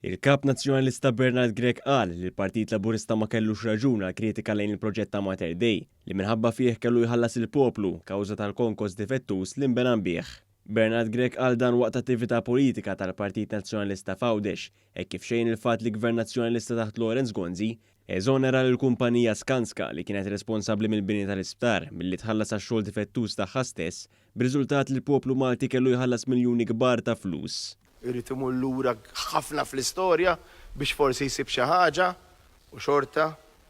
Il-Kap Nazzjonalista Bernard Grech qal li l-Partit Laburista ma kellux raġun għall-kritika lejn il-proġett ta' Mater Dei, li minħabba fih kellu jħallas il-poplu kawża tal-konkos difettuż li nbena nbigħ. Bernard Grech qal dan waqt attività politika tal-Partit Nazzjonalista f'Għawdex, hekk kif xejn il-fatt li Gvern Nazzjonalista taħt Lawrence Gonzi eżonera lill-kumpanija Skanska li kienet responsabbli mill-bini tal-isptar milli tħallas għax-xogħol difettuż tagħha stess b'riżultat li l-poplu Malti kellu jħallas miljuni kbar ta' flus. Irid imur lura ħafna fl-istorja biex forsi jsib xi ħaġa u xorta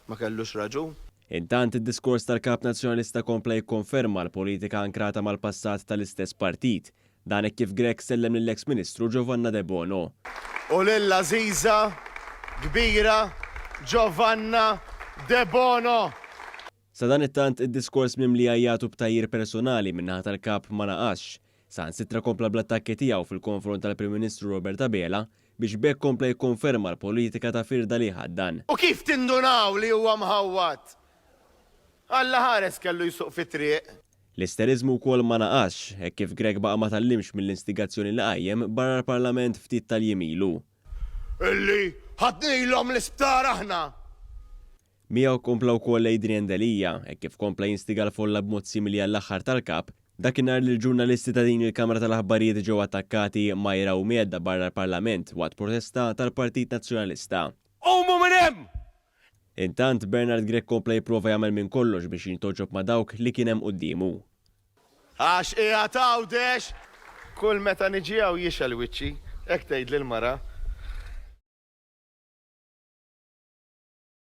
ma kellux raġun. Intant, id-diskors tal-Kap Nazzjonalista kompla jikkonferma l-politika ankrata mal-passat tal-istess partit. Dan hekk kif Grech sellem lill-eks Ministru Giovanna Debono. U lill-għażiża kbira Giovanna Debono! Sadanittant, id-diskors mimli għajjat u btgħajjir personali min-naħa tal-Kap ma naqasx. Saħansitra kompla bl-attakki tiegħu fil-konfront tal-Prim Ministru Robert Abela biex b'hekk kompla jikkonferma l-politika ta' firda li jħaddan. U kif tindunaw li huwa mħawwad? Alla ħares kellu jsuq fit-triq. L-isteriżmu wkoll ma naqasx, hekk kif Grech baqa' ma tgħallimx mill-instigazzjoni li qajjem barra l-Parlament ftit tal-jiem ilu. Illi ħadnilhom l-isptar aħna! Miegħu kompla wkoll Adrian Delia, hekk kif kompla jinstiga l-folla b'mod simili għall-aħħar tal-Kap, dakinhar li l-ġurnalisti ta' din il-kamra tal-aħbarijiet ġew attakkati, mgħajra u mhedda barra l-Parlament waqt protesta tal-Partit Nazzjonalista. Qumu minn hemm! Intant, Bernard Grech kompla jipprova jagħmel minn kollox biex jintgħoġob ma' dawk li kien hemm quddiemu. Għax qiegħed Għawdex! Kull meta niġi hawn jixgħel wiċċi, hekk tgħidli l-mara.